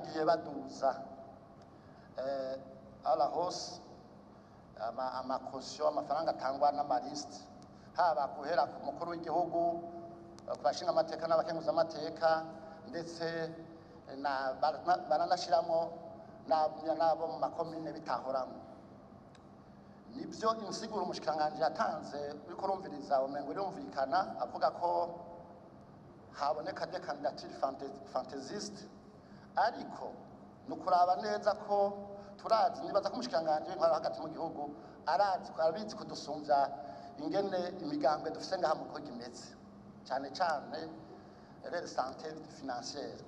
Bagiye baduza à la hausse ama cautions, amafaranga atangwa n'ama listes, haba guhera ku mukuru w'igihugu, ku bashinga amateka n'abakenguzamateka, ndetse baranashiramo n'abo mu makomine bitahoramo. Nibyo, insiguro umushikiranganji yatanze, uriko urumviriza umengo irumvikana, avuga ko haboneka des candidatures fantaisistes, ariko ni ukuraba neza ko turazi. Nibaza ko umushikiranganji w'intwaro hagati mu gihugu arazi, arabizi kudusumvya ingene imigambwe dufise ngaha mu gihugu imeze, cane cane leur santé financière.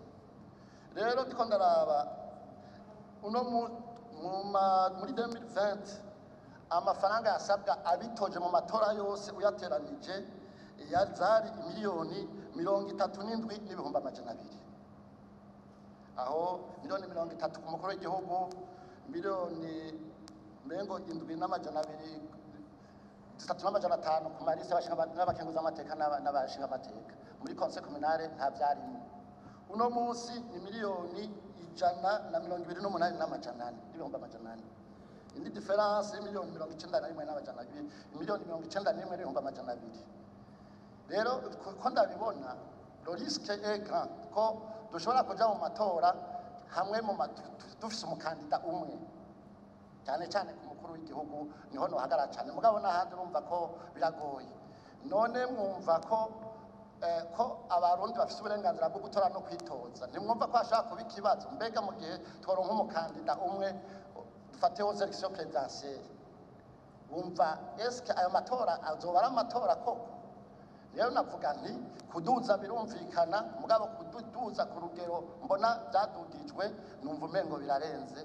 Rero ndiko ndaraba uno muri 2020 amafaranga yasabwa abitoje mu matora yose uyateranije zari 37,200,000, aho miliyoni 30 ku mukuru w'igihugu, miliyoni mengo indwi n'amajana abiri, 3,500 ku ma listes n'abakenguzamateka n'abashingamateka. Muri conseil communal nta vyarimo. Uno munsi ni 128,400,000, indi différence 91,200,000, 91,200,000. Rero ko ndabibona, le risque est grand ko dushobora kuja mu matora hamwe mu dufise umukandida umwe, cyane cyane ku mukuru w'igihugu niho nohagarara cyane, mugabo n'ahandi urumva ko biragoye. None mwumva ko Abarundi bafise uburenganzira bwo gutora no kwitoza, ntimwumva ko hashobora kuba ikibazo? Mbega mu gihe tworonka umukandida umwe, dufateho élection présidentielle, wumva eske ayo matora azoba ari amatora koko? Rero navuga nti kuduza birumvikana, mugabo kuduza ku rugero mbona byadugijwe, numva umengo birarenze.